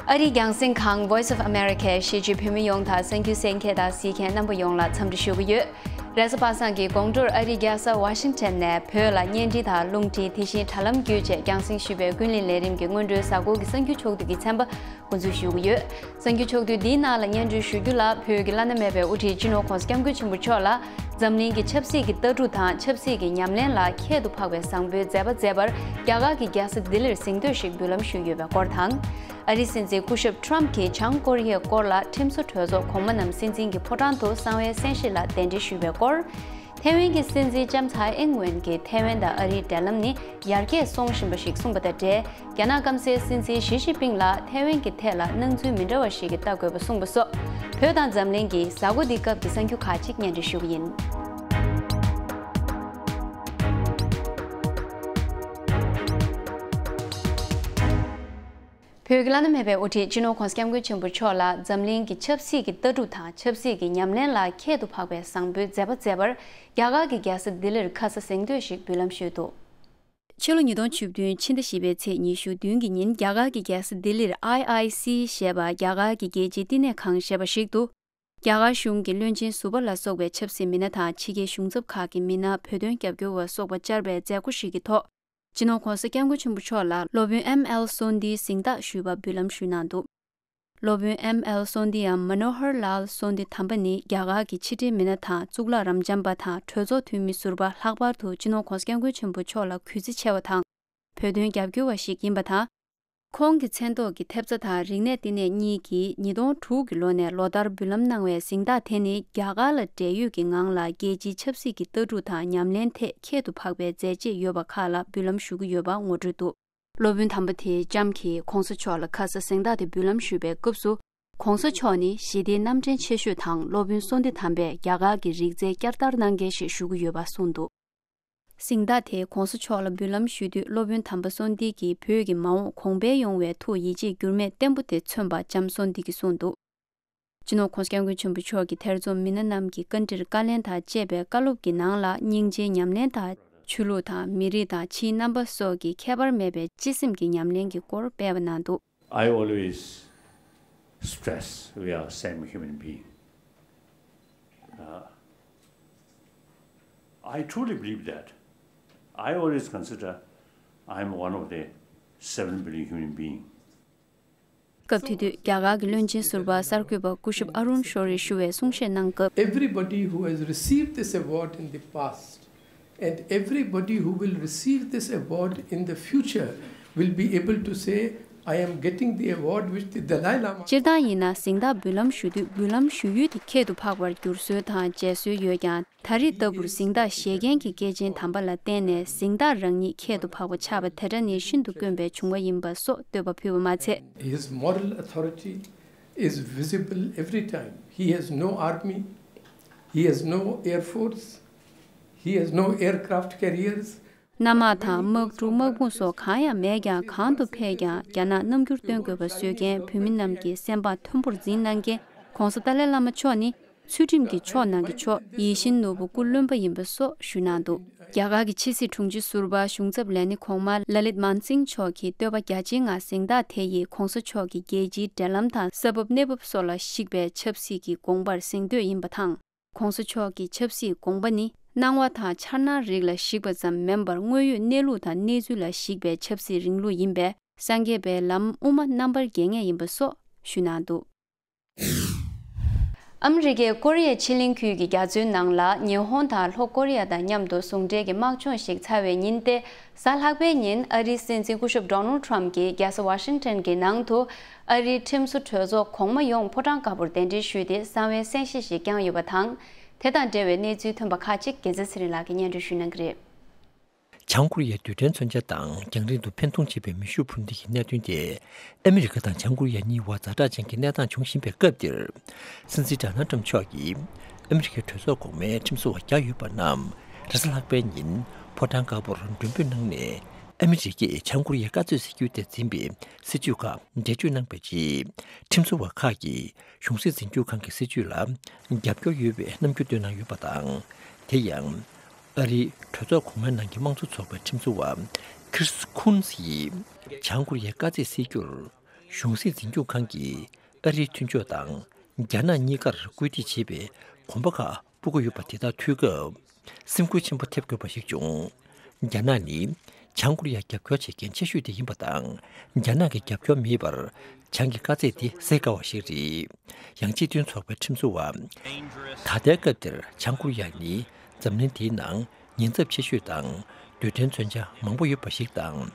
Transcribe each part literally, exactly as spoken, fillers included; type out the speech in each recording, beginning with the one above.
ཨ་རིའི་རྒྱང་སྲིང་ཁང་Voice of America གཞིས་བྱེས་བོད་མི་ཡོངས་དང་གསར་འགྱུར་གསན་མཁན་དང་གཟིགས་མཁན་རྣམ་པ་ཡོངས་ལ་འཚམས་འདྲི་ཞུ་གི་ཡོད། རེས་གཟའ་པ་སངས་ཀྱི་དགོང་དྲོར་ཨ་རིའི་རྒྱལ་ས་ཝ་ཤིང་ཊོན་ནས་བོད་ལ་བརྙན་འཕྲིན་དང་རླུང་འཕྲིན། དེ་བཞིན་དྲ་ལམ་བརྒྱུད་བཅས་རྒྱང་སྲིང་ཞུས་པའི་ཀུན་གླེང་ལས་རིམ་གྱི་སྔོན་འགྲོའི་གཟའ་འཁོར་གྱི་གསར་འགྱུར་ཕྱོགས་བསྡུས་ཀྱི་ཚན་པ་འགོ་འཛུགས་ཞུ་གི་ཡོད། གསར་འགྱུར་ཕྱོགས་བསྡུས་འདིའི་ནང་ལ་སྙན་སྒྲོན་ཞུ་རྒྱུ་ལ། བོད་ཀྱི་བླ་ན་མེད་པའི་དབུ་ཁྲིད་སྤྱི་ནོར་༸གོང་ས་༸སྐྱབས་མགོན་ཆེན་པོ་མཆོག་ལ་འཛམ་གླིང་གི་ཆབ་སྲིད་ཀྱི་ལྟ་གྲུབ་དང་ཆབ་སྲིད་ཀྱི་ཉམས་ལེན་ལ་ཁྱད་དུ་འཕགས་པའི་བཟང་པོའི་མཛད་པ་མཛད་པར་རྒྱ་གར་གྱི་རྒྱལ་ས་ལྡི་ལིར་གཟེངས་བསྟོད་ཞིག་འབུལ་ལམ་ཞུས་ཡོད་པའི་སྐོར་དང་། ཨ་རིའི་སྲིད་འཛིན་སྐུ་ཞབས་ཊམ་གྱིས་བྱང་ཀོ་རི་ཡའི་སྐོར་ལ་ཁྲིམས་བཟོ་གྲོས་ཚོགས་གོང་མ་རྣམས་སྲིད་འཛིན་གྱི་ཕོ་བྲང་དུ་གསང་བའི་གསན་བཞེས་ལ་གདན་འདྲེན་ཞུས་པའི་སྐོར། ཐའེ་ཝན་གྱི་སྲིད་འཛིན་ལྕམ་ཚའེ་ཨིན་ཝེན་གྱིས་ཐའེ་ཝན་དང་ཨ་རིའི་འབྲེལ་ལམ་ནི་ཡར་རྒྱས་སོང་བཞིན་པ་ཞིག་གསུངས་པ་དང་འབྲེལ། རྒྱ་ནག་སྐམ་སའི་སྲིད་འཛིན་ཞི་ཅིན་ཕིང་ལ་ཐའེ་ཝན་གྱི་ཐད་ལ་སྣང་ཚུལ་མི་འདྲ་བ་ཞིག་གི་ལྟ་དགོས་པ་གསུངས་པ་སོགས། བོད་དང་འཛམ་གླིང་གི་གཟའ་འཁོར་འདིའི་སྐབས་ཀྱི་གསར་འགྱུར་ཁག་ཅིག་སྙན་སྒྲོན་ཞུ་གི་ཡིན། བོད་ཀྱི་བླ་ན་མེད་པའི་དབུ་ཁྲིད་སྤྱི་ནོར་༸གོང་ས་༸སྐྱབས་མགོན་ཆེན་པོ་མཆོག་ལ་འཛམ་གླིང་གི་ཆབ་སྲིད་ཀྱི་ལྟ་གྲུབ་དང་ཆབ་སྲིད་ཀྱི་ཉམས་ལེན་ལ་ཁྱད་དུ་འཕགས་པའི་བཟང་པོའི་མཛད་པ་མཛད་པར་རྒྱ་གར་གྱི་རྒྱལ་ས་ལྡི་ལིར་ཁ་ས་གཟེངས་བསྟོད་ཞིག་འབུལ་ལམ་ཞུས་འདུག། ཕྱི་ལོ་ཉིས་སྟོང་བཅུ་བདུན་ཕྱི་ཟླ་བཞི་པའི་ཚེས་ཉི་ཤུ་བདུན་གྱི་ཉིན་རྒྱ་གར་གྱི་རྒྱལ་ས་ལྡི་ལིར་ཨའི་ཨའི་སི་ཞེས་པ་རྒྱ་གར་གྱི་རྒྱལ་སྤྱིའི་བསྟི་གནས་ཁང་ཞེས་པ་ཞིག་ཏུ། རྒྱ་གར་གཞུང་གི་བློན་ཆེན་ཟུར་པ་ལ་སོགས་པའི་ཆབ་སྲིད་མི་སྣ་དང་ཕྱི་རྒྱལ་གཞུང་ཚབ་ཁག་གི་མི་སྣ། བོད་དོན་རྒྱབ་སྐྱོར་བ་སོགས་པ་བཅར་བའི་མཛད་སྒོ་ཞིག་གི་ཐོག། སྤྱི་ནོར་༸གོང་ས་༸སྐྱབས་མགོན་ཆེན་པོ་མཆོག་ལ་སློབ་དཔོན་ཨེམ་ཨེལ་སོན་ཏིའི་གཟེངས་རྟགས་ཞུས་པ་འབུལ་ལམ་ཞུས་གནང་འདུག། སློབ་དཔོན་ཨེམ་ཨེལ་སོན་ཏི་ཡང་མ་ནོ་ཧར་ལཱལ་སོན་ཏི་དམ་པ་ནི་རྒྱ་གར་གྱི་ཕྱི་འབྲེལ་མི་སྣ་དང་གཙུག་ལག་རབ་འབྱམས་པ་དང་གྲོས་ཚོགས་འཐུས་མི་ཟུར་པ། ལྷག་པར་དུ་སྤྱི་ནོར་༸གོང་ས་༸སྐྱབས་མགོན་ཆེན་པོ་མཆོག་ལ་གུས་བརྩི་ཆེ་བ་དང་། བོད་དོན་རྒྱབ་སྐྱོར་བ་ཞིག་ཡིན་པ་དང་། ཁོང་གི་མཚན་ཐོག་གི་ཐེབས་རྩ་དང་རིག་གནས་བསྟི་གནས་གཉིས་ཀྱིས་ཉིས་སྟོང་དྲུག་གི་ལོ་ནས་ལོ་ལྟར་འབུལ་ལམ་གནང་བའི་གཟེངས་རྟགས་དེ་ནི་རྒྱ་གར་ལ་འབྲེལ་ཡོད་ཀྱི་ངང་ལ་རྒྱལ་སྤྱིའི་ཆབ་སྲིད་ཀྱི་ལྟ་གྲུབ་དང་ཉམས་ལེན་ཐད་ཁྱད་དུ་འཕགས་པའི་མཛད་རྗེས་ཡོད་པ་ཁག་ལ་འབུལ་ལམ་ཞུ་གི་ཡོད་པ་ངོ་སྤྲོད་འདུག། སློབ་དཔོན་དམ་པ་དེས་ལྕམ་གྱིས་༸གོང་ས་མཆོག་ལ་ཁ་ས་གཟེངས་རྟགས་དེ་འབུལ་ལམ་ཞུས་པའི་སྐབས་སུ། ༸གོང་ས་མཆོག་ནི་ཞི་བདེའི་རྣམ་འདྲེན་ཆེ་ཤོས་དང་། སློབ་དཔོན་སོན་ཏི་དམ་པས་རྒྱ་གར་གྱི་རིག་རྩལ་བསྐྱར་དར་གནང་མཁན་ཞེས་ཞུ་གི་ཡོད་པ་གསུངས་འདུག། གཟེངས་རྟགས་དེ་༸གོང་ས་མཆོག་ལ་འབུལ་ལམ་ཞུ་དུས། སློབ་དཔོན་དམ་པ་སོན་ཏི་གིས་བོད་ཀྱི་མ་འོངས་གོང་འཕེལ་ཡོང་བའི་ཐུགས་ཡིད་ཆེས་འགྱུར་མེད་བརྟན་པོ་དེ་མཚོན་པ་ལྕམ་སོན་ཏི་གིས་གསུངས་འདུག། སྤྱི་ནོར་༸གོང་ས་༸སྐྱབས་མགོན་ཆེན་པོ་མཆོག་གི་ཐེར་འཛོམས་མི་སྣ་རྣམས་ཀྱི་བཀའ་འདྲིར་བཀའ་ལན་དང་བཅས་པའི་བཀའ་སློབ་ཀྱི་ནང་ལ། སྙིང་རྗེའི་ཉམས་ལེན་དང་། ཆོས་ལུགས་དང་། མི་རིགས་དང་། ཕྱིའི་རྣམ་པ་སོགས་ཀྱི་ཁྱད་པར་མེད་པའི་སྤྱི་སེམས་ཀྱི་ཉམས་ལེན་གྱི་སྐོར་སྤེལ་བ་གནང་འདུག། I always stress we are same human being. Uh, I truly believe that. I always consider I am one of the seven billion human being. སྐབས་དེ་དུས་རྒྱ་གར་གྱི་བློན་ཆེན་ཟུར་པ་གསར་འགོད་པ་སྐུ་ཞབས་ཨ་རུན་ཤོ་རི་ཞུ་བའི་གསུང་བཤད་གནང་སྐབས། Everybody who has received this award in the past and everybody who will receive this award in the future will be able to say, I am getting the award which the Dalai Lama. སྤྱིར་བཏང་ཡིན་ན་གཟེངས་རྟགས་འབུལ་ལམ་ཞུ་དུས་འབུལ་ལམ་ཞུ་ཡུལ་དེ་ཁྱད་དུ་འཕགས་པར་འགྱུར་སྲོལ་དང་བརྗེ་སྲོལ་ཡོད་ཀྱང་། ད་རེས་ལྟ་བུར་གཟེངས་རྟགས་བཞེས་མཁན་གྱི་སྐྱེས་ཆེན་དམ་པ་ལ་བརྟེན་ནས་གཟེངས་རྟགས་རང་ཉིད་ཁྱད་དུ་འཕགས་པ་ཆགས་པ་དེ་འདྲ་ནི་ཤིན་ཏུ་དཀོན་པའི་བྱུང་བ་ཡིན་པ་སོགས་བསྟོད་པ་ཕུལ་བ་མ་ཚད། His moral authority is visible every time. He has no army, he has no air force, he has no aircraft carriers. གནམ་དམག་དང་དམག་གྲུ་དམག་དཔུང་སོགས་གང་ཡང་མེད་ཀྱང་། གང་དུ་ཕེབས་ཀྱང་རྒྱ་ནག་རྣམ་འགྱུར་སྟོན་དགོས་པ་བཟོས་མཁན། བོད་མི་རྣམས་ཀྱི་སེམས་པ་མཐོན་པོར་འཛིན་གནང་མཁན་༸གོང་ས་ཏཱ་ལའི་བླ་མ་མཆོག་ནི། ཚུལ་ཁྲིམས་ཀྱི་ཕྱོགས་ནང་གི་ཕྱོགས། ཡིད་བཞིན་ནོར་བུ་སྐུ་རློན་པ་ཡིན་པ་སོགས་ཞུས་གནང་འདུག། རྒྱ་གར་གྱི་ཕྱི་སྲིད་དྲུང་ཆེ་ཟུར་པ་གཞུང་ཚབ་ལས་སྣེ་གོང་མ་ལ་ལིད་མན་སིང་མཆོག་གིས་བསྟོད་པ་རྒྱ་ཆེའི་ངང་གཟེངས་རྟགས་དེ་ཡིས་༸གོང་ས་མཆོག་གི་རྒྱལ་སྤྱིའི་འབྲེལ་ལམ་དང་ས་བབ་གནས་བབ་སོགས་ལ་གཞིགས་པའི་ཆབ་སྲིད་ཀྱི་དགོངས་པར་གཟེངས་བསྟོད་ཡིན་པ་དང་། ༸གོང་ས་མཆོག་གི་ཆབ་སྲིད་དགོངས་པ་ནི་སྣང་བ་དང་འཆར་སྣང་རིགས་ལ་གཞིགས་པ་ཙམ་མིན་པར། དངོས་ཡོད་གནས་ལུགས་དང་གནས་ཚུལ་ལ་གཞིགས་པའི་ཆབ་སྲིད་རིང་ལུགས་ཡིན་པས། སངས་རྒྱས་པའི་ལམ་དབུ་མ་རྣམ་པར་རྒྱལ་ངེས་ཡིན་པ་སོགས་ཞུས་གནང་འདུག། ཨ་མི་རི་ཀས་ཀོ་རི་ཡ་ཕྱེད་གླིང་ཁུལ་གྱི་རྒྱ་མཚོའི་ནང་ལ་ཉི་ཧོང་དང་ལྷོ་ཀོ་རི་ཡ་དང་མཉམ་དུ་ཟུང་འབྲེལ་གྱི་དམག་སྦྱོང་ཞིག་ཚར་བའི་ཉིན་ཏེ། གཟའ་ལྷག་པའི་ཉིན་ཨ་རིའི་སྲིད་འཛིན་སྐུ་ཞབས་ཌོ་ནལ་ཊམ་གྱིས་རྒྱལ་ས་ཝ་ཤིང་ཊོན་གྱི་ནང་དུ་ཨ་རིའི་ཁྲིམས་བཟོ་གྲོས་ཚོགས་གོང་མ་ཡོངས་ཕོ་བྲང་དཀར་པོར་གདན་འདྲེན་ཞུས་ཏེ་གསང་བའི་གསན་བཞེས་ཤིག་བསྐྱངས་ཡོད་པ་དང་། དེ་དང་འབྲེལ་བའི་གནས་ཚུལ་ཐོན་པ་ཁག་ཅིག་རྒྱལ་མཚན་ཚེ་རིང་ལགས་ཀྱིས་སྙན་སྒྲོན་ཞུ་གནང་གི་རེད། བྱང་ཀོ་རི་ཡའི་རྡུལ་ཕྲན་མཚོན་ཆ་དང་རྒྱང་རིང་དུ་འཕེན་གཏོང་བྱེད་པའི་མེ་ཤུགས་འཕུར་མདེལ་གྱི་གནད་དོན་དེ། ཨ་མི་རི་ཀ་དང་བྱང་ཀོ་རི་ཡ་གཉིས་བར་ཛ་དྲག་ཅན་གྱི་གནས་སྟངས་འབྱུང་བཞིན་པའི་སྐབས་འདིར། སྲིད་འཛིན་ཌོ་ནལ་ཊམ་མཆོག་གིས་ཨ་མི་རི་ཀའི་གྲོས་ཚོགས་གོང་མའི་ཁྲིམས་བཟོ་བ་བརྒྱ་ཡོད་པ་རྣམས་རེས་གཟའ་ལྷག་པའི་ཉིན་ཕོ་བྲང་དཀར་པོར་མགྲོན་འབོད་གནང་ནས། ཨ་མི་རི་ཀས་བྱང་ཀོ་རི་ཡའི་བཀའ་སྩལ་གཟིགས་རྒྱུ་དེ་འཛིན་པའི་སྲིད་ཇུས་ཁག་འགྲེལ་བརྗོད་གནང་བའི་རྗེས། ཁྲིམས་བཟོ་བ་ཁག་གིས་གཞུང་སྲིད་འཛིན་སྐྱོང་ཁང་གི་སྲིད་ཇུས་ལ་རྒྱབ་སྐྱོར་ཡོད་པའི་རྣམ་འགྱུར་བཏོན་གནང་ཡོད་པ་དང་། དེ་ཡང་། ཨ་རིའི་གྲོས་ཚོགས་གོང་མའི་ནང་གི་དམངས་གཙོ་ཚོགས་པའི་ཁྲིམས་བཟོ་བ་ཁི་རིས་ཁུན་སི་ཡིས་བྱང་ཀོ་རི་ཡའི་བཀའ་སྩལ་གཟིགས་རྒྱུར་ གཞུང་སྲིད་འཛིན་སྐྱོང་ཁང་གིས་ཨ་རིའི་མཐུན་ཕྱོགས་དང་རྒྱ་ནག་གཉིས་ཀར་སྐུལ་འདེད་བྱེད་པའི་གོམ་པ་ཁག་སྤོ་གི་ཡོད་པ་དེ་དག་ཐོས་སྐབས། སེམས་འགུལ་ཆེན་པོ་ཐེབས་དགོས་པ་ཞིག་བྱུང་། རྒྱ་ནག་ནི་བྱང་ཀོ་རི་ཡར་རྒྱབ་སྐྱོར་བྱེད་མཁན་ཆེ་ཤོས་དེ་ཡིན་པ་དང་། རྒྱ་ནག་གི་རྒྱབ་སྐྱོར་མེད་པར་བྱང་གི་དཀའ་ཚེགས་དེ་སེལ་དཀའ་བ་ཞིག་རེད། ཡང་སྤྱི་མཐུན་ཚོགས་པའི་ཁྲིམས་བཟོ་བ་ད་ལྟའི་སྐབས་འདིར་བྱང་ཀོ་རི་ཡ་ནི་འཛམ་གླིང་དེའི་ནང་ཉེན་ཚབས་ཆེ་ཤོས་དང་རྡུལ་ཕྲན་མཚོན་ཆ་མང་པོ་ཡོད་པ་ཞིག་དང་།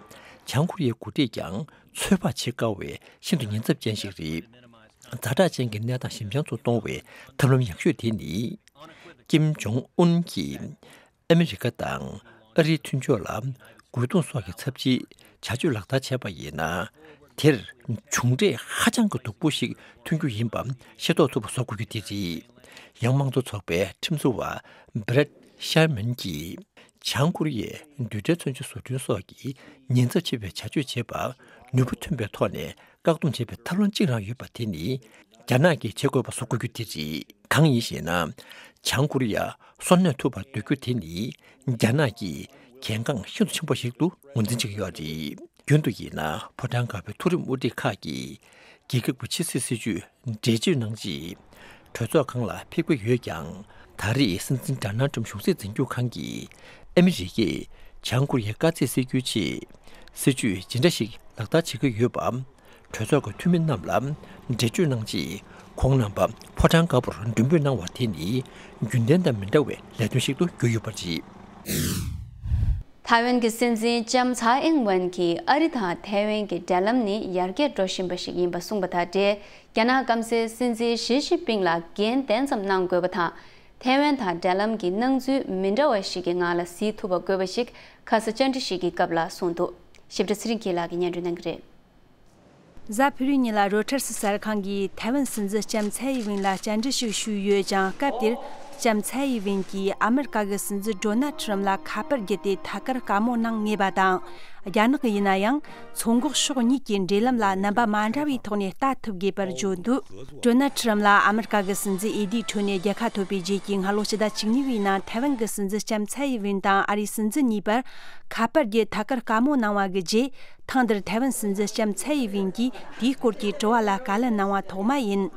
བྱང་ཀོ་རི་ཡའི་འགོ་ཁྲིད་ཀྱང་ཚོད་དཔག་བྱེད་དཀའ་བའི་ཤིན་ཏུ་ཉེན་ཚབས་ཅན་ཞིག་རེད། ཛ་དྲག་ཅན་གྱི་གནས་སྟངས་ཞིབ་འཇམ་དུ་གཏོང་བའི་ཐབས་ལམ་ཡག་ཤོས་དེ་ནི། ཀིམ་ཇོང་ཨུན་གྱིས་ཨ་མི་རི་ཀ་དང་ཨ་རིའི་མཐུན་ཕྱོགས་ལ་རྒོལ་རྡུང་སོགས་ཀྱི་ཚབས་ཆེའི་བྱ་སྤྱོད་ལག་བསྟར་བྱས་པ་ཡིན་ན། དེར་མཇུག་འབྲས་ཧ་ཅང་གི་སྡུག་པོ་ཞིག་ཐོན་རྒྱུ་ཡིན་པ་ཤེས་རྟོགས་ཐུབ་པ་བཟོ་དགོས་རྒྱུ་དེ་རེད། ཡང་དམངས་གཙོ་ཚོགས་པའི་ཁྲིམས་བཟོ་བ་Brad Sherman་གྱིས། བྱང་ཀོ་རི་ཡས་རྡུལ་ཕྲན་མཚོན་ཆ་བཟོ་སྐྲུན་སོགས་ཀྱི་ཉེན་ཚབས་ཆེ་བའི་བྱ་སྤྱོད་བྱེད་པར་ནུས་པ་ཐོན་པའི་ཐོག་ནས་བཀག་སྡོམ་བྱེད་པའི་ཐབས་ལམ་གཅིག་རང་ཡོད་པ་དེ་ནི་རྒྱ་ནག་གིས་བྱེད་དགོས་པ་བཟོ་དགོས་རྒྱུ་དེ་རེད། གང་ཡིན་ཞེ་ན། བྱང་ཀོ་རི་ཡ་སོར་གནས་ཐུབ་པར་འདོད་རྒྱུ་དེ་ནི་རྒྱ་ནག་གིས་གལ་འགངས་ཤིན་ཏུ་ཆེན་པོ་ཞིག་ཏུ་ངོས་འཛིན་བྱེད་ཀྱི་ཡོད་རེད། རྒྱུན་དུ་ཡིན་ན་ཕོ་བྲང་དཀར་པོའི་མཐོ་རིམ་དབུ་ཁྲིད་ཁག་གིས་རྒྱལ་ཁབ་ཀྱི་ཕྱི་སྲིད་སྲིད་ཇུས་འགྲེལ་བརྗོད་གནང་རྗེས། གྲོས་ཚོགས་ཁང་ལ་ཕེབས་ཀྱི་ཡོད་ཀྱང་། ད་རེས་སྲིད་འཛིན་ཌོ་ནལ་ཊམ་གཞུང་སྲིད་འཛིན་སྐྱོང་ཁང་གིས་ཨ་མི་རི་ཀས་བྱང་ཀོ་རི་ཡའི་དཀའ་ཚེགས་སེལ་རྒྱུའི་ཆེད་སྲིད་ཇུས་ཇི་འདྲ་ཞིག་ལག་བསྟར་བྱེད་ཀྱི་ཡོད་པ། གྲོས་ཚོགས་ཀྱི་འཐུས་མི་རྣམས་ལ་འགྲེལ་བརྗོད་གནང་རྗེས། ཁོང་རྣམ་པ་ཕོ་བྲང་དཀར་པོར་མགྲོན་འབོད་གནང་བ་དེ་ནི་རྒྱུན་ལྡན་དང་མི་འདྲ་བའི་ལས་དོན་ཞིག་ཏུ་གྱུར་ཡོད་པ་རེད། ཐའེ་ཝན་གྱི་སྲིད་འཛིན་ལྕམ་ཚའེ་ཨིང་ཝེན་གྱིས་ཨ་རི་དང་ཐའེ་ཝན་གྱི་འབྲེལ་ལམ་ནི་ཡར་རྒྱས་འགྲོ་བཞིན་པ་ཞིག་ཡིན་པ་གསུངས་པ་དང་འབྲེལ། རྒྱ་ནག་སྐམ་སའི་སྲིད་འཛིན་ཞི་ཅིན་ཕིང་ལ་འགན་དེ་ཙམ་གནང་དགོས་པ་དང་། ཐའེ་ཝན་དང་འབྲེལ་ལམ་གྱི་སྣང་ཚུལ་མི་འདྲ་བ་ཞིག་གི་ངང་ལ་གཟིགས་ཐུབ་པ་དགོས་པ་ཞིག་ཁ་ས་བཅར་འདྲི་ཞིག་གི་སྐབས་ལ་གསུངས་འདུག་ཞིབ་ཕྲ་ཚེ་རིང་སྐྱིད་ལགས་ཀྱིས་སྙན་སྒྲོན་གནང་གི་རེད། གཟའ་ཕུར་བུའི་ཉིན་ལ་རོ་ཊར་སི་གསར་ཁང་གིས་ཐའེ་ཝན་སྲིད་འཛིན་ལྕམ་ཚའེ་ཡི་ཝེན་ལ་བཅར་འདྲི་ཞིག་ཞུས་ཡོད་ཀྱང་། སྐབས་དེར་ལྕམ་ཚའེ་ཡི་ཝེན་གྱིས་ཨ་མེ་རི་ཀ་གི་སྲིད་འཛིན་ཌོ་ནལ་ཁྲི་རམ་ལ་ཁ་པར་བརྒྱུད་དེ་ཐད་ཀར་བཀའ་མོལ་གནང་ངེས་པ་དང་། རྒྱ་ནག་གིས་ཡིན་ན་ཡང་མཚོ་འགག་ཕྱོགས་གཉིས་ཀྱི་འབྲེལ་ལམ་ལ་རྣམ་པ་མ་འདྲ་བའི་ཐོག་ནས་ལྟ་ཐུབ་དགོས་པར་བརྗོད་འདུག་ཌོ་ནལ་ཁྲི་རམ་ལ་ཨ་མེ་རི་ཀ་གི་སྲིད་འཛིན་འོས་བསྡུའི་ཁྲོད་ནས་རྒྱལ་ཁ་ཐོབ་པའི་རྗེས་ཀྱི་སྔ་ལོ་ཕྱི་ཟླ་བཅུ་གཉིས་པའི་ནང་ཐའེ་ཝན་གྱི་སྲིད་འཛིན་ལྕམ་ཚའེ་ཡི་ཝེན་དང་ཨ་རིའི་སྲིད་འཛིན་གཉིས་བར་ཁ་པར་བརྒྱུད་ཐད་ཀར་བཀའ་མོལ་གནང་བ་གི་རྗེས། ཐེངས་འདིར་ཐའེ་ཝན་སྲིད་འཛིན་ལྕམ་ཚའེ་ཡི་ཝེན་གྱིས་དེའི་སྐོར་གྱི་དྲི་བ་ལ་བཀའ་ལན་གནང་བ་ཐོག་མ་ཡིན།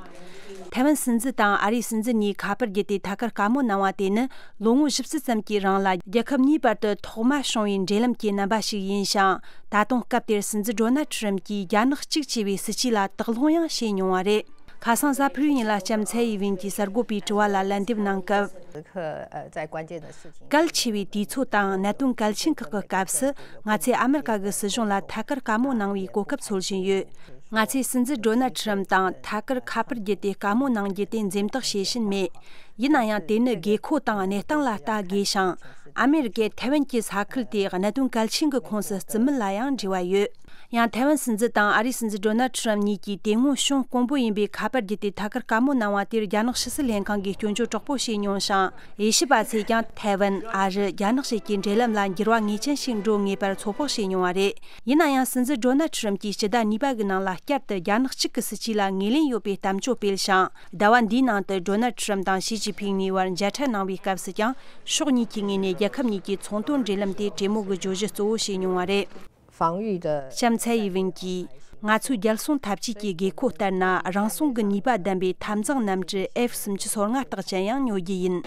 ཐའེ་ཝན་སྲིད་འཛིན་དང་ཨ་རིའི་སྲིད་འཛིན་གཉིས་ཁ་པར་བརྒྱུད་དེ་ཐད་ཀར་བཀའ་མོལ་གནང་བ་དེ་ནི་ལོ་ངོ་བཞི་བཅུ་ཙམ་གྱི་རིང་ལ་རྒྱལ་ཁབ་གཉིས་བར་དུ་ཐོག་མ་བྱུང་བའི་འབྲེལ་ལམ་གྱི་རྣམ་པ་ཞིག་ཡིན་ཞིང་། ད་དུང་སྐབས་དེར་སྲིད་འཛིན་ཌོ་ནལ་ཁྲི་རམ་གྱིས་རྒྱ་ནག་གཅིག་ཅེས་པའི་སྲིད་ཇུས་ལ་དོགས་སློང་ཡང་བྱས་མྱོང་བ་རེད། ཁ་སང་གཟའ་ཕུར་བུའི་ཉིན་ལ་ལྕམ་ཚའེ་ཡི་ཝེན་གྱིས་གསར་འགོད་པའི་དྲི་བ་ལ་ལན་འདེབས་གནང་སྐབས། 时刻，呃，在关键的事情。 གལ་ཆེ་བའི་དུས་ཚོད་དང་གནད་དོན་གལ་ཆེན་ཁག་གི་སྐབས་སུ། ང་ཚོས་ཨ་མེ་རི་ཀ་གི་སྲིད་གཞུང་ལ་ཐད་ཀར་བཀའ་མོལ་གནང་བའི་གོ་སྐབས་འཚོལ་བཞིན་ཡོད། ང་ཚོས་སྲིད་འཛིན་ཌོ་ནལ་ཁྲི་རམ་དང་ཐད་ཀར་ཁ་པར་བརྒྱུད་དེ་བཀའ་མོལ་གནང་རྒྱུ་དེ་འཛེམ་དོགས་བྱེད་བཞིན་མེད། ཡིན་ན་ཡང་དེ་ནི་དགོས་མཁོ་དང་གནས་སྟངས་ལ་ལྟ་དགོས་ཤིང་། ཨ་མེ་རི་ཀས་ཐའེ་ཝན་གྱི་ས་ཁུལ་དེ་གནད་དོན་གལ་ཆེན་གྱི་ཁོངས་སུ་བརྩི་མིན་ལ་ཡང་འབྲེལ་བ་ཡོད། ཡང་ཐའེ་ཝན་སྲིད་འཛིན་དང་ཨ་རིའི་སྲིད་འཛིན་ཌོ་ནལ་ཁྲི་རམ་གཉིས་ཀྱིས་དེ་སྔོན་བྱུང་དཀོན་པོ་ཡིན་པའི་ཁ་པར་བརྒྱུད་དེ་ཐད་ཀར་བཀའ་མོལ་གནང་བ་དེར་རྒྱ་ནག་ཕྱི་སྲིད་ལྷན་ཁང་གིས་སྐྱོན་བརྗོད་དྲག་པོ་བྱས་མྱོང་ཞིང་། དབྱེ་ཞིབ་པ་ཚོས་ཀྱང་ཐའེ་ཝན། ཨ་རི། རྒྱ་ནག་བཅས་ཀྱི་འབྲེལ་ལམ་ལ་འགྱུར་བ་ངེས་ཅན་ཞིག་འགྲོ་ངེས་པར་ཚོད་དཔག་བྱས་མྱོང་བ་རེད། ཡིན་ན་ཡང་སྲིད་འཛིན་ཌོ་ནལ་ཁྲི་རམ་གྱིས་སྤྱི་ཟླ་གཉིས་པ་གི་ནང་ལ་བསྐྱར་དུ་རྒྱ་ནག་གཅིག་གི་སྲིད་ཇུས་ལ་ངོས་ལེན་ཡོད་པའི་གཏམ་བརྗོད་སྤེལ་ཞིང་། ཟླ་བ་འདིའི་ནང་དུ་ཌོ་ནལ་ཁྲི་རམ་དང་ཞི་ཅིན་ཕིང་གཉིས་བར་མཇལ་འཕྲད་གནང་བའི་སྐབས་སུ་ཀྱང་ཕྱོགས་གཉིས་ཀྱི་ངོས་ནས་རྒྱལ་ཁབ་གཉིས་ཀྱི་ཚོང་དོན་འབྲེལ་ལམ་དེ་གྲོས་མོལ་གྱི་བརྗོད་གཞི་གཙོ་བོ་བྱས་མྱོང་བ་རེད། 防御的 ལྕམ་ཚའེ་ཡི་ཝེན་གྱིས། ང་ཚོའི་རྒྱལ་སྲུང་འཐབ་ཇུས་ཀྱི་དགོས་མཁོ་ལྟར་ན། རང་སྲུང་གི་ནུས་པ་ལྡན་པའི་འཐབ་འཛིང་གནམ་གྲུ་ཨེཕ་སུམ་ཅུ་སོ་ལྔ་རྟགས་ཅན་ཡང་ཉོ་རྒྱུ་ཡིན།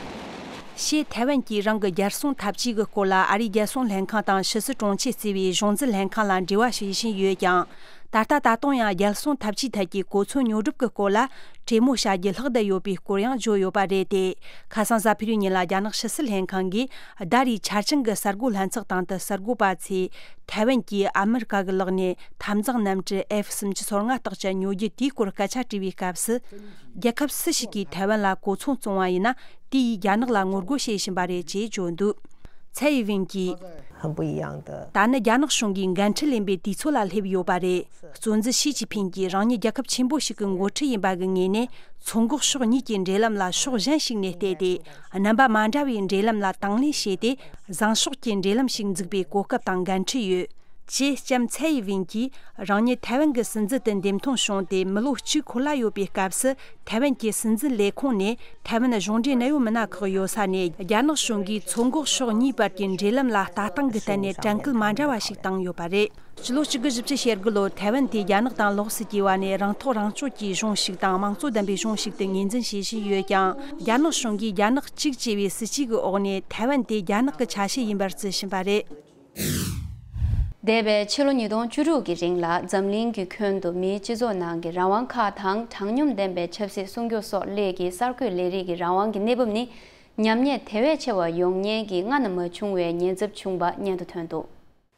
ཞེས་ཐའེ་ཝན་གྱིས་རང་གི་རྒྱལ་སྲུང་འཐབ་ཇུས་ཀྱི་སྐོར་ལ་ཨ་རིའི་རྒྱལ་སྲུང་ལྷན་ཁང་དང་ཕྱི་སྲིད་དྲུང་ཆེ་གཙོས་པའི་གཞུང་འཛིན་ལྷན་ཁང་ལ་འབྲེལ་བ་ཞུ་བཞིན་ཡོད་ཀྱང་། ད་ལྟ་ད་དུང་ཡང་རྒྱལ་སྲུང་འཐབ་ཇུས་ཐད་ཀྱི་གོ་མཚོན་ཉོ་སྒྲུབ་ཀྱི་སྐོར་ལ་གྲོས་མོལ་བྱ་རྒྱུ་ལྷག་བསྡད་ཡོད་པའི་སྐོར་ཡང་བརྗོད་ཡོད་པ་རེད་དེ། ཁ་སང་གཟའ་ཕུར་བུའི་ཉིན་ལ་རྒྱ་ནག་ཕྱི་སྲིད་ལྷན་ཁང་གིས་ཟླ་རེའི་འཆར་ཅན་གྱི་གསར་འགོད་ལྷན་ཚོགས་སྟེང་དུ་གསར་འགོད་པ་ཚོས་ཐའེ་ཝན་གྱིས་ཨ་མི་རི་ཀ་གི་ལག་ནས་འཐབ་འཛིང་གནམ་གྲུ་ཨེཕ་སུམ་ཅུ་སོ་ལྔ་རྟགས་ཅན་ཉོ་རྒྱུ་དེའི་སྐོར་སྐད་ཆ་དྲིས་པའི་སྐབས་སུ། རྒྱལ་ཁབ་སུ་ཞིག་གིས་ཐའེ་ཝན་ལ་གོ་མཚོན་བཙོང་བ་ཡིན་ན། དེ་ཡིས་རྒྱ་ནག་ལ་ངོ་རྒོལ་བྱེད་བཞིན་པ་རེད་ཅེས་བརྗོད་འདུག་ཚའེ་ཡི་ཝེན་གྱིས། 很不一样的。 ད་ནི་རྒྱ་ནག་གཞུང་གིས་འགན་འཁྲི་ལེན་པའི་དུས་ཚོད་ལ་སླེབས་ཡོད་པ་རེད། གཙོ་འཛིན་ཞི་ཅིན་ཕིང་གིས་རང་ཉིད་རྒྱལ་ཁབ་ཆེན་པོ་ཞིག་གི་འགོ་ཁྲིད་ཡིན་པ་གི་ངོས་ནས། མཚོ་འགག་ཕྱོགས་གཉིས་ཀྱི་འབྲེལ་ལམ་ལ་ཕྱོགས་གཞན་ཞིག་ནས་བལྟས་ཏེ། རྣམ་པ་མ་འདྲ་བའི་འབྲེལ་ལམ་ལ་དང་ལེན་བྱས་ཏེ། བཟང་ཕྱོགས་ཀྱི་འབྲེལ་ལམ་ཞིག་འཛུགས་པའི་གོ་སྐབས་དང་འགན་འཁྲི་ཡོད། ཅེ་ལྕམ་ཚའེ་ཝིན་གྱིས་རང་ཉིད་ཐའེ་ཝན་གྱི་སྲིད་འཛིན་དུ་འདེམས་ཐོན་བྱུང་སྟེ་མི་ལོ་གཅིག་འཁོར་ལ་ཡོད་པའི་སྐབས་སུ། ཐའེ་ཝན་གྱི་སྲིད་འཛིན་ལས་ཁུངས་ནས་ཐའེ་ཝན་གཞུང་འབྲེལ་གནད་ཡོད་མི་སྣ་ཁག་ཡོད་ས་ནས་རྒྱ་ནག་གཞུང་གིས་མཚོ་འགག་ཕྱོགས་གཉིས་བར་གྱི་འབྲེལ་ལམ་ལ་ལྟ་སྟངས་ཀྱི་ཐད་ནས་དྲན་སྐུལ་མ་འདྲ་བ་ཞིག་བཏང་ཡོད་པ་རེད། ཕྱི་ལོ་གཅིག་དགུ་བཞི་བཅུ་ཞེ་དགུ་ལོར་ཐའེ་ཝན་དེ་རྒྱ་ནག་དང་ལོགས་སུ་གྱེས་པ་ནས་རང་ཐག་རང་གཅོད་ཀྱི་གཞུང་ཞིག་དང་དམངས་གཙོ་ལྡན་པའི་གཞུང་ཞིག་ཏུ་ངོས་འཛིན་བྱེད་བཞིན་ཡོད་ཀྱང་། རྒྱ་ནག་གཞུང་གིས་རྒྱ་ནག་གཅིག་ཅེས་པའི་སྲིད་བྱུས་ཀྱི་འོག་ནས་ཐའེ་ཝན་དེ་རྒྱ་ནག་གི་ཆ་ཤས་ཡིན་པར་བརྩི་བཞིན་པ་རེད། འདས་པའི་ཕྱི་ལོ་ཉིས་སྟོང་བཅུ་དྲུག་གི་རིང་ལ་འཛམ་གླིང་གི་ཁྱོན་དུ་མིའི་སྤྱི་ཚོགས་ནང་གི་རང་དབང་ཁག་དང་དྲང་སྙོམས་ལྡན་པའི་ཆབ་སྲིད་སྲུང་སྐྱོབ་སོགས་སླད་ཀྱི་གསར་འགོད་ལས་རིགས་ཀྱི་རང་དབང་གི་གནས་བབ་ནི་ཉམས་ཉེས་དེ་བས་ཆེ་བ་ཡོང་ཉེན་གྱི་སྔ་ན་མ་བྱུང་བའི་ཉེན་ཚབས་བྱུང་བ་སྙན་ཐོ་ཐོན་འདུག་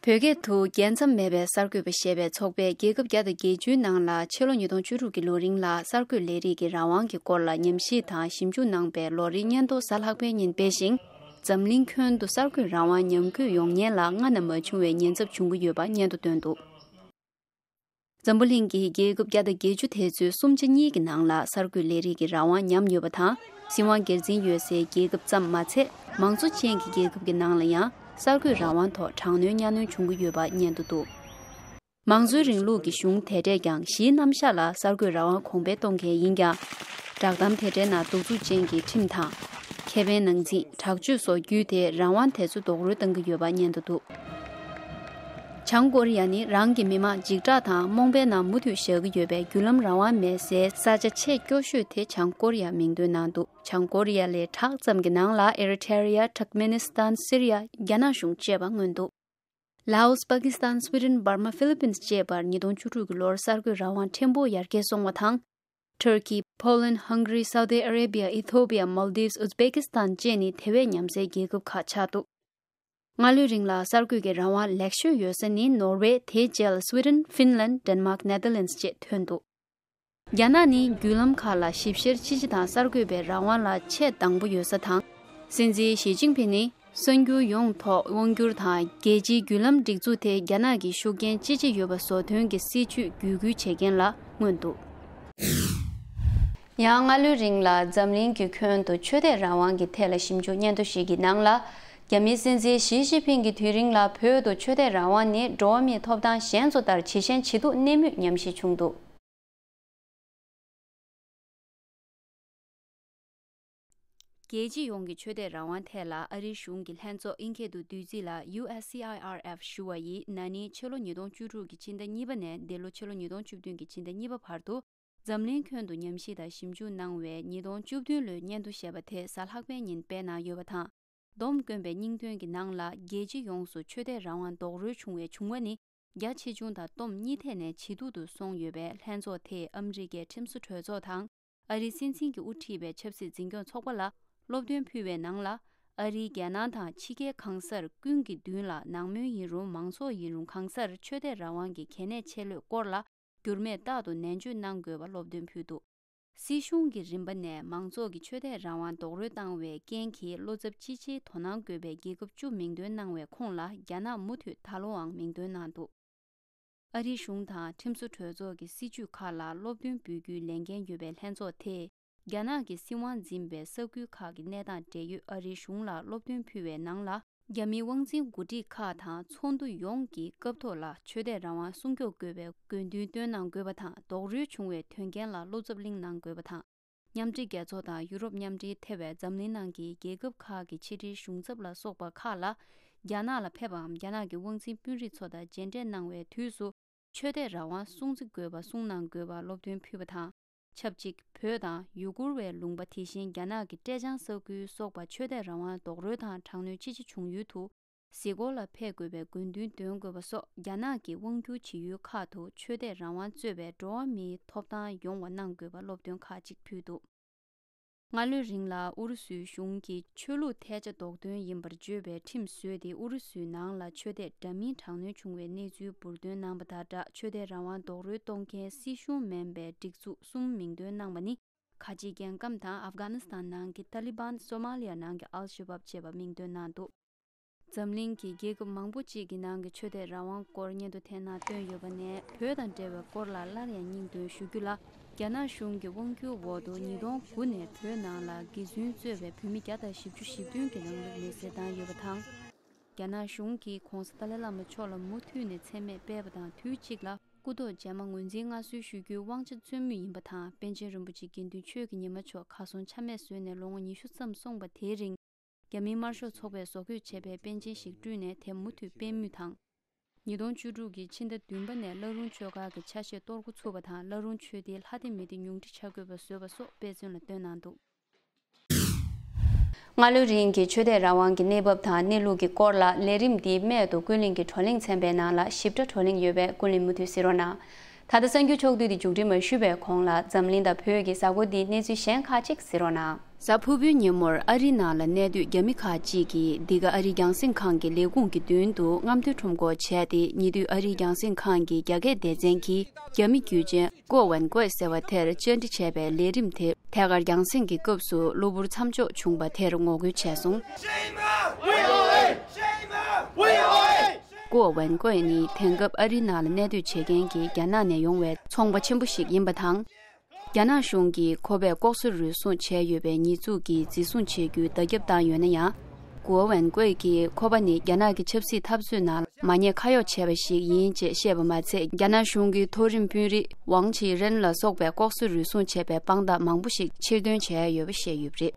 བོད་སྐད་དུ་རྒྱལ་མཚམས་མེད་པའི་གསར་འགོད་པ་ཞེས་པའི་ཚོགས་པས་རྒྱལ་ཁབ་བརྒྱ་དང་བརྒྱད་ཅུའི་ནང་ལ་ཕྱི་ལོ་ཉིས་སྟོང་བཅུ་དྲུག་གི་ལོ་རིང་ལ་གསར་འགོད་ལས་རིགས་ཀྱི་རང་དབང་གི་སྐོར་ལ་ཉམས་ཞིབ་དང་ཞིབ་འཇུག་གནང་པའི་ལོ་རེའི་སྙན་ཐོ་གཟའ་ལྷག་པའི་ཉིན་སྤེལ་ཞིང་། འཛམ་གླིང་ཁྱོན་དུ་གསར་འགོད་རང་དབང་ཉམས་རྒུད་ཡོང་ཉེན་ལ་སྔ་ན་མ་བྱུང་བའི་ཉེན་ཚབས་འབྱུང་གི་ཡོད་པ་སྙན་ཐོ་བཏོན་འདུག་འཛམ་བུ་གླིང་གི་རྒྱལ་ཁབ་བརྒྱ་དང་བརྒྱད་ཅུ་དེ་ཚོའི་གསུམ་ཆ་གཉིས་ཀྱི་ནང་ལ་གསར་འགོད་ལས་རིགས་ཀྱི་རང་དབང་ཉམས་ཡོད་པ་དང་། སྲིད་དབང་སྒེར་འཛིན་ཡོད་སའི་རྒྱལ་ཁབ་ཙམ་མ་ཚད། མང་གཙོ་ཅན་གྱི་རྒྱལ་ཁབ་ཀྱི་ནང་ལ་ཡང་གསར་འགོད་རང་དབང་ཐོག་དྲག་གནོན་གཉའ་གནོན་བྱུང་གི་ཡོད་པ་སྙན་ཐོ་འདུག་མང་གཙོའི་རིང་ལུགས་ཀྱི་གཞུང་དེ་འདྲས་ཀྱང་གཞིའི་རྣམ་གཞག་ལ་གསར་འགོད་རང་དབང་གོང་འཕེལ་གཏོང་མཁན་ཡིན་ཀྱང་། བསྒྲགས་གཏམ་དེ་འདྲའི་ནང་གདུག་རྩུབ་ཅན་གྱི་ཁྲིམས་དང་། ཁེ་ཕན་ནང་འཛིང་། དྲག་སྤྱོད་སོགས་བརྒྱུད་དེ་རང་དབང་དེ་ཚོ་རྡོག་རོལ་གཏང་གི་ཡོད་པ་སྙན་ཐོ་འདུག་བྱང་ཀོ་རི་ཡ་ནི་རང་གི་མི་མང་འཇིགས་སྐྲག་དང་རྨོངས་པའི་ནང་མུ་མཐུད་བཞག་གི་ཡོད་པའི་བརྒྱུད་ལམ་རང་དབང་མེད་སའི་ས་ཆ་ཆེས་སྐྱོ་ཤོས་དེ་བྱང་ཀོ་རི་ཡ་མིང་འདོན་གནང་འདུག་བྱང་ཀོ་རི་ཡ་ལས་དྲག་ཙམ་གྱི་ནང་ལ་ཨེ་རི་ཐེ་རི་ཡ། ཊར་ཀ་མེ་ནི་སི་ཐན། སི་རི་ཡ། རྒྱ་ནག་གཞུང་བཅས་པ་མངོན་འདུག་ལའོ་སི། པ་ཀི་སི་ཐན། སི་ཝི་ཌེན། འབར་མ། ཧྥི་ལི་པིན་སི་བཅས་པར་ཉིས་སྟོང་བཅུ་དྲུག་གི་ལོར་གསར་འགོད་རང་དབང་ཕྲན་བུ་ཡར་རྒྱས་སོང་བ་དང་། ཊར་ཀི། ཕོ་ལན། ཧང་ག་རི། སའུ་དི་ཨ་རེ་བི་ཡ། ཨི་ཐོ་པི་ཡ། མོལ་དིབ། ཨུ་ཛི་བེ་ཀི་སི་ཐན་བཅས་ནི་དེ་བས་ཉམས་སའི་རྒྱལ་ཁབ་ཁག་ཆགས་འདུག་སྔ་ལོའི་རིང་ལ་གསར་འགོད་ཀྱི་རང་དབང་ལེགས་ཤོས་ཡོད་ས་ནི་ནོར་ཝེ། དེའི་རྗེས་ལ་སི་ཝི་ཌེན། ཧྥིན་ལན། ཌེན་མཱག། ནེ་དར་ལན་སི་བཅས་ཐོན་འདུག་རྒྱ་ནག་ནི་བརྒྱུད་ལམ་ཁག་ལ་ཞིབ་བཤེར་ཕྱི་ཕྱི་དང་གསར་འགོད་པའི་རང་དབང་ལ་ཆེས་དང་པོ་ཡོད་ས་དང་། སྲིད་འཛིན་ཞི་ཅིན་ཕིང་ནི་གསར་འགྱུར་ཡོངས་ཐོག་དབང་སྒྱུར་དང་རྒྱལ་སྤྱིའི་བརྒྱུད་ལམ་སྒྲིག་འཛུགས་དེ་རྒྱ་ནག་གི་ཤུགས་རྐྱེན་ཅི་ཆེ་ཡོད་པ་བཟོ་དོན་གྱི་སྲིད་བྱུས་བརྒྱུད་སྐུལ་བྱེད་མཁན་ལ་མངོན་འདུག་ཡང་སྔ་ལོའི་རིང་ལ་འཛམ་གླིང་གི་ཁྱོན་དུ་ཆོས་དད་རང་དབང་གི་ཐད་ལ་ཞིབ་འཇུག་སྙན་ཐོ་ཞིག་གི་ནང་ལ། རྒྱ་མིའི་སྲིད་འཛིན་ཞི་ཅིན་ཕིང་གི་དུས་རིང་ལ་བོད་དུ་ཆོས་དད་རང་དབང་ནི་འགྲོ་བ་མིའི་ཐོབ་ཐང་གཞན་ཚོ་ལྟར་ཇེ་ཞན་ཇེ་སྡུག་གནས་མུས་ཉམས་ཞིབ་བྱུང་འདུག་རྒྱལ་སྤྱི་ཡོངས་ཀྱི་ཆོས་དད་རང་དབང་ཐད་ལ་ཨ་རིའི་གཞུང་གི་ལྷན་ཚོགས་ཨིན་སྐད་དུ་བསྡུས་རྩིས་ལ་ཡུ་ཨེ་སི་སི་ཨའི་ཨར་ཨེཕ་ཞུ་བ་ཡིས་ན་ནིང་ཕྱི་ལོ་ཉིས་སྟོང་བཅུ་དྲུག་གི་ཕྱི་ཟླ་གཉིས་པ་ནས་འདི་ལོ་ཕྱི་ལོ་ཉིས་སྟོང་བཅུ་བདུན་གྱི་ཕྱི་ཟླ་གཉིས་པ་བར་དུ། འཛམ་གླིང་ཁྱོན་དུ་ཉམས་ཞིབ་དང་ཞིབ་འཇུག་གནང་བའི་ཉིས་སྟོང་བཅུ་བདུན་ལོའི་སྙན་ཐོ་ཞེས་པ་དེ་གཟའ་ལྷག་པའི་ཉིན་སྤེལ་གནང་ཡོད་པ་དང་། སྡོམ་བསྐོན་པའི་སྙིང་དོན་གྱི་ནང་ལ། རྒྱལ་སྤྱི་ཡོངས་སུ་ཆོས་དད་རང་དབང་རྡོག་རོལ་བྱུང་བའི་བྱུང་བ་ནི། རྒྱ་ཆེ་ཆུང་དང་སྡོམ་གཉིས་ཐད་ནས་ཇེ་སྡུག་ཏུ་སོང་ཡོད་པས། ལྷན་ཚོགས་དེས་ཨ་མི་རི་ཀའི་ཁྲིམས་བཟོ་གྲོས་ཚོགས་དང་། ཨ་རིའི་སྲིད་འཛིན་གྱིས་དབུ་ཁྲིད་པའི་ཆབ་སྲིད་འཛིན་སྐྱོང་ཚོགས་པ་ལ་སློབ་སྟོན་ཕུལ་བའི་ནང་ལ། ཨ་རིའི། རྒྱལ་ནང་དང་ཕྱི་རྒྱལ་གང་སར་ཀུན་གྱི་མདུན་ལ། ནང་མོལ་ཡིན་རུང་མང་ཚོགས་ཡིན་རུང་གང་སར་ཆོས་དད་རང་དབང་གི་གལ་གནད་ཆེ་ལོས་སྐོར་ལ། འགྱུར་མེད་རྟག་ཏུ་ནན་བརྗོད་གནང་དགོས་པ་སློབ་སྟོན་ཕུལ་འདུག་སྲིད་གཞུང་གི་རིམ་པ་ནས་མང་ཚོགས་ཀྱི་ཆོས་དད་རང་དབང་རྡོག་རོལ་བཏང་བའི་རྐྱེན་གྱིས། བློ་འཚབ་ཅི་ཆེའི་དོ་སྣང་དགོས་པའི་རྒྱལ་ཁབ་བཅུ་མིང་འདོན་གནང་བའི་ཁོངས་ལ། རྒྱ་ནག་མུ་མཐུད་ད་ལོའང་མིང་འདོན་གནང་འདུག་ཨ་རིའི་གཞུང་དང་ཁྲིམས་བཟོ་གྲོས་ཚོགས་ཀྱི་སྲིད་བྱུས་ཁག་ལ་སློབ་སྟོན་འབུལ་རྒྱུའི་ལས་འགན་ཡོད་པའི་ལྷན་ཚོགས་དེས། རྒྱ་ནག་གི་སྲིད་དབང་འཛིན་པའི་ས་ཁུལ་ཁག་གི་གནས་སྟངས་འབྲེལ་ཡོད་ཨ་རིའི་གཞུང་ལ་སློབ་སྟོན་ཕུལ་བའི་ནང་ལ། རྒྱ་མིའི་དབང་འཛིན་འགོ་ཁྲིད་ཁག་དང་ཚོགས་འདུ་ཡོངས་ཀྱི་སྐབས་ཐོག་ལ་ཆོས་དད་རང་དབང་སྲུང་སྐྱོབ་དགོས་པའི་དགོས་འདུན་བཏོན་གནང་དགོས་པ་དང་། རྡོག་རོལ་བྱུང་བའི་དོན་རྐྱེན་ལ་བློ་འཚབ་གླེང་གནང་དགོས་པ་དང་། མཉམ་འབྲེལ་རྒྱལ་ཚོགས་དང་ཡུ་རོབ་མཉམ་འབྲེལ་ཐེ་བའི་འཛམ་གླིང་ནང་གི་རྒྱལ་ཁབ་ཁག་གི་ཕྱི་དྲིལ་གཞུང་ཚབ་ལ་སོགས་པ་ཁག་ལ། རྒྱ་ནག་ལ་ཕེབས་པའམ་རྒྱ་ནག་གི་དབང་འཛིན་དཔོན་རིགས་ཚོ་དང་མཇལ་འཕྲད་གནང་བའི་དུས་སུ། ཆོས་དད་རང་དབང་སྲུང་བརྩི་དགོས་པ་གསུངས་གནང་དགོས་པ་སློབ་སྟོན་ཕུལ་བ་དང་། ཆབས་ཅིག་བོད་དང་ཡུ་གུར་བའི་ལུང་པ། དེ་བཞིན་རྒྱ་ནག་གི་ཀྲེ་ཅང་ས་ཁུལ་སོགས་པ་ཆོས་དད་རང་དབང་རྡོག་རོལ་དང་དྲག་གནོན་ཅི་ཆེ་བྱུང་ཡུལ་དུ། གཟིགས་སྐོར་ལ་ཕེབས་དགོས་པའི་དགོས་འདུན་འདོན་དགོས་པ་སོགས། རྒྱ་ནག་གིས་དབང་བསྒྱུར་བྱེད་ཡུལ་ཁག་ཏུ་ཆོས་དད་རང་དབང་གཙོས་པའི་འགྲོ་བ་མིའི་ཐོབ་ཐང་ཡོང་བ་གནང་དགོས་པ་སློབ་སྟོན་ཁག་ཅིག་ཕུལ་འདུག་སྔ་ལོའི་རིང་ལ་ཨུ་རུ་སུའི་གཞུང་གིས་ཆོས་ལུགས་ཐལ་ཆ་ལྡོག་དོན་ཡིན་པར་བརྗོད་པའི་ཁྲིམས་བཟོས་ཏེ། ཨུ་རུ་སུའི་ནང་ལ་ཆོས་དད་འདྲ་མིན་དྲག་གནོན་བྱུང་བའི་གནས་ཚུལ་འབུར་འདོན་གནང་བ་དང་སྦྲགས། ཆོས་དད་རང་དབང་རྡོག་རོལ་གཏོང་མཁན་སྲིད་གཞུང་མིན་པའི་སྒྲིག་འཛུགས་གསུམ་མིང་འདོན་གནང་བ་ནི། ཁ་ཆེའི་རྒྱལ་ཁམས་དང་། ཨབ་གྷ་ནི་སི་ཐན་ནང་གི་ཏཱ་ལི་བན། སོ་མ་ལི་ཡ་ནང་གི་ཨལ་ཤ་བབ་བཅས་པ་མིང་འདོན་གནང་འདུག་འཛམ་གླིང་གི་རྒྱལ་ཁབ་མང་པོ་གཅིག་གི་ནང་གི་ཆོས་དད་རང་དབང་སྐོར་སྙན་ཐོ་དེ་ནང་བཏོན་ཡོད་པ་ནས། བོད་དང་འབྲེལ་བའི་སྐོར་ལ་སླར་ཡང་སྙིང་དོན་ཞུ་རྒྱུ་ལ། རྒྱ་ནག་གཞུང་གི་དབང་སྒྱུར་འོག་ཏུ་ཉིས་སྟོང་དགུ་ནས་བོད་ནང་ལ་དགེ་བཙུན་གཙོས་པའི་བོད་མི་བརྒྱ་དང་བཞི་བཅུ་ཞེ་བདུན་གྱི་ལམ་ལུགས་མེ་སྲེག་བཏང་ཡོད་པ་དང་། རྒྱ་ནག་གཞུང་གིས་༧གོང་ས་ཏཱ་ལའི་བླ་མ་མཆོག་ལ་མུ་མཐུད་ནས་མཚན་སྨད་སྤེལ་བ་དང་དུས་གཅིག་ལ་སྐུ་ཐོག་རྗེས་མ་ངོས་འཛིན་མངའ་གསོལ་ཞུ་རྒྱུའི་དབང་ཆ་བཙོན་མུས་ཡིན་པ་དང་། པཎ་ཆེན་རིན་པོ་ཆེ་དགེ་འདུན་ཆོས་ཀྱི་ཉི་མ་མཆོག་གར་སོང་ཆ་མེད་བཟོས་ནས་ལོ་ངོ་ཉི་ཤུ་ཙམ་སོང་བ་དེའི་རིང་། རྒྱ་མིའི་དམར་ཤོག་ཚོགས་པས་བཟོ་བཀོད་བྱས་པའི་པཎ་ཆེན་ཞིག་བསྐྲུན་ནས་དེ་མུ་མཐུད་སྤེལ་མུས་དང་། ཉིས་སྟོང་བཅུ་དྲུག་གི་ཕྱི་ཟླ་བདུན་པ་ནས་བླ་རུང་ཆོས་སྒར་གྱི་ཆ་ཤས་གཏོར་འགོ་ཚུགས་པ་དང་། བླ་རུང་ཆོས་སྡེའི་ལྷ་སྡེ་མི་སྡེ་ཉུང་འཕྲི་བྱ་དགོས་པ་བཟོས་པ་སོགས་དཔེ་མཚོན་ལ་བཏོན་གནང་འདུག་སྔ་ལོའི་རིང་གི་ཆོས་དད་རང་དབང་གི་གནས་བབ་དང་གནས་ལུགས་ཀྱི་སྐོར་ལ་ལས་རིམ་འདིའི་སྨད་དུ་ཀུན་གླེང་གི་བགྲོ་གླེང་ཚན་པའི་ནང་ལ་ཞིབ་ཕྲ་བགྲོ་གླེང་ཡོད་པས་ཀུན་གླེང་མུ་མཐུད་གཟིགས་རོགས་གནང་། ད་ལྟ་གསར་འགྱུར་ཕྱོགས་བསྡུས་འདི་མཇུག་སྒྲིལ་མ་ཞུས་པའི་གོང་ལ་འཛམ་གླིང་དང་བོད་ཀྱི་གཟའ་འཁོར་འདིའི་གནས་ཚུལ་གཞན་ཁག་ཅིག་གཟིགས་རོགས་གནང་། གཟའ་ཕུར་བུའི་ཉིན་མོར་ཨ་རིའི་ནང་ལ་གནས་སྡོད་རྒྱ་མི་ཁག་ཅིག་གིས་འདི་ག་ཨ་རིའི་རྒྱང་སྲིང་ཁང་གི་ལས་ཁུངས་ཀྱི་མདུན་དུ་རྔམ་སྟོན་ཁྲོམ་སྐོར་བྱས་ཏེ། ཉེ་དུས་ཨ་རིའི་རྒྱང་སྲིང་ཁང་གི་རྒྱ་སྐད་སྡེ་ཚན་གྱིས་རྒྱ་མི་རྒྱུད་ཅན་ཀོ་ཝན་ཀོས་ཟེར་བ་དེར་བཅར་འདྲི་བྱས་པའི་ལས་རིམ་དེ་ཐད་ཀར་རྒྱང་སྲིང་གི་སྐབས་སུ་གློ་བུར་མཚམས་འཇོག་བྱུང་བ་དེར་ངོ་རྒོལ་བྱས་སོང་། ཀོ་ཝན་ཀོས་ནི་དེང་སྐབས་ཨ་རིའི་ནང་ལ་གནས་སྡོད་བྱེད་མཁན་གྱི་རྒྱ་ནག་ནས་ཡོང་བའི་ཚོང་པ་ཆེན་པོ་ཞིག་ཡིན་པ་དང་། རྒྱ་ནག་གཞུང་གིས་ཁོ་པས་ལྐོག་ཟ་རུལ་སུངས་བྱས་ཡོད་པའི་ཉེས་འཛུགས་ཀྱིས་འཛིན་བཟུང་བྱེད་རྒྱུའི་བརྡ་ཁྱབ་བཏང་ཡོད་ན་ཡང་། ཀོ་ཝན་ཀོས་ཀྱིས་ཁོ་པ་ནི་རྒྱ་ནག་གི་ཆབ་སྲིད་འཐབ་རྩོད་ནང་མ་ཉེས་ཁ་གཡོགས་བྱས་པ་ཞིག་ཡིན་ཅེས་བཤད་པ་མ་ཚད། རྒྱ་ནག་གཞུང་གི་མཐོ་རིམ་དཔོན་རིགས་ཝང་ཆི་རན་ལ་སོགས་པས་ལྐོག་ཟ་རུལ་སུངས་བྱས་པའི་དཔང་རྟགས་མང་པོ་ཞིག་ཕྱིར་འདོན་བྱས་ཡོད་པ་བཤད་ཡོད་པ་རེད།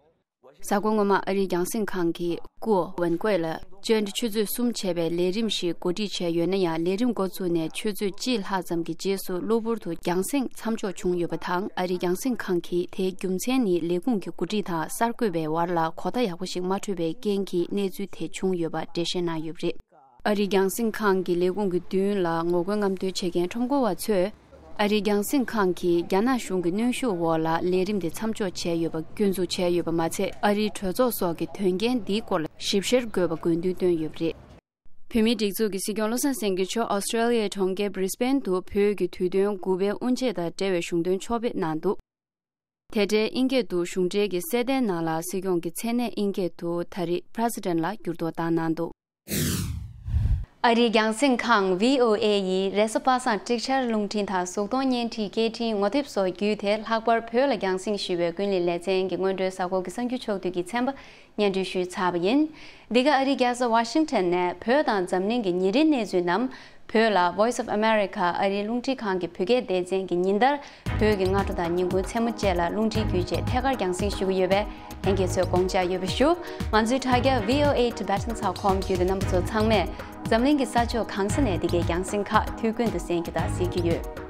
གཟའ་འཁོར་སྔོན་མ་ཨ་རིའི་རྒྱང་སྲིང་ཁང་གིས་ཀོ་ཝན་ཀོས་ལ་བཅར་འདྲི་ཆུ་ཚོད་གསུམ་བྱས་པའི་ལས་རིམ་ཞིག་གོ་སྒྲིག་བྱས་ཡོད་ན་ཡང་། ལས་རིམ་འགོ་བཙུགས་ནས་ཆུ་ཚོད་གཅིག་ལྷག་ཙམ་གྱི་རྗེས་སུ་གློ་བུར་དུ་རྒྱང་སྲིང་མཚམས་འཇོག་བྱུང་ཡོད་པ་དང་། ཨ་རིའི་རྒྱང་སྲིང་ཁང་གིས་དེའི་རྒྱུ་མཚན་ནི་ལས་ཁུངས་ཀྱི་འགོ་ཁྲིད་དང་གསར་འགོད་པའི་བར་ལ་གོ་བརྡ་ཡག་པོ་ཞིག་མ་འཕྲོད་པའི་རྐྱེན་གྱིས་གནས་ཚུལ་དེ་བྱུང་ཡོད་པ་འགྲེལ་བཤད་གནང་ཡོད་པ་རེད། ཨ་རིའི་རྒྱང་སྲིང་ཁང་གི་ལས་ཁུངས་ཀྱི་མདུན་ལ་ངོ་རྒོལ་རྔམ་སྟོན་བྱེད་མཁན་ཁྲོམ་སྐོར་བ་ཚོས། ཨ་རིའི་རྒྱང་སྲིང་ཁང་གིས་རྒྱ་ནག་གཞུང་གི་གནོན་ཤུགས་འོག་ལ་ལས་རིམ་དེ་མཚམས་འཇོག་བྱས་ཡོད་པ་སྐྱོན་འཛུགས་བྱས་ཡོད་པ་མ་ཚད། ཨ་རིའི་གྲོས་ཚོགས་སོགས་ཀྱིས་དོན་རྐྱེན་འདིའི་སྐོར་ལ་ཞིབ་བཤེར་དགོས་པ་དགོས་འདུན་བཏོན་ཡོད་པ་རེད། བོད་མིའི་སྒྲིག་འཛུགས་ཀྱི་སྲིད་སྐྱོང་བློ་བཟང་སེང་གེ་མཆོག་ཨོ་སི་ཀྲེ་ལི་ཡའི་གྲོང་ཁྱེར་Brisbane་དུ་བོད་ཀྱི་དུས་སྟོན་དགུ་པའི་དབུ་འབྱེད་དང་འབྲེལ་བའི་གཞུང་དོན་ཕྱོགས་ཕེབས་གནང་འདུག་དེ་འབྲེལ་ཨིན་སྐད་དུ་གཞུང་འབྲེལ་གྱི་གསལ་བརྡའི་ནང་ལ། སྲིད་སྐྱོང་གི་མཚན་གནས་ཨིན་སྐད་དུ་ད་རེས་President་ལ་འགྱུར་ལྡོག་བཏང་གནང་འདུག་ཨ་རིའི་རྒྱང་སྲིང་ཁང་བྷི་ཨོ་ཨེ་ཡིས་རེས་གཟའ་པ་སངས་ཀྲིག་ཆར་རླུང་འཕྲིན་དང་གཟུགས་མཐོང་བརྙན་འཕྲིན་སྐད་འཕྲིན་ངོ་དེབ་སོགས་བརྒྱུད་དེ་ལྷག་པར་བོད་ལ་རྒྱང་སྲིང་ཞུ་བའི་ཀུན་གླེང་ལེ་ཚན་གྱི་སྔོན་འགྲོའི་གཟའ་འཁོར་གྱི་གསར་འགྱུར་ཕྱོགས་བསྡུས་ཀྱི་ཚན་པ་སྙན་སྒྲོན་ཞུས་ཚར་བ་ཡིན། འདི་ག་ཨ་རིའི་རྒྱལ་ས་ཝ་ཤིང་ཊོན་ནས་བོད་དང་འཛམ་གླིང་གི་ཉིན་རེའི་གནས་ཚུལ་རྣམས། བོད་ལ་Voice of America་ཨ་རིའི་རླུང་འཕྲིན་ཁང་གི་བོད་སྐད་སྡེ་ཚན་གྱི་ཉིན་ལྟར་བོད་ཀྱི་སྔ་དྲོ་དང་ཉིན་གུང་མཚན་མོ་བཅས་ལ་རླུང་འཕྲིན་བརྒྱུད་བཅས་ཐད་ཀར་རྒྱང་སྲིང་ཞུ་གི་ཡོད་པས། ལྷན་རྒྱས་ཚོས་དགོངས་འཇགས་ཡོད་པ་ཞུ། ང་ཚོའི་དྲ་རྒྱ་V O A Tibetan dot com་བརྒྱུད་དེ་རྣམ་པ་ཚོ་ཚང་མས་འཛམ་གླིང་གི་ས་ཕྱོགས་གང་ས་ནས་འདི་གའི་རྒྱང་སྲིང་ཁག་དུས་ཀུན་ཏུ་གསན་རྒྱུ་དང་གཟིགས་རྒྱུ་ཡོད།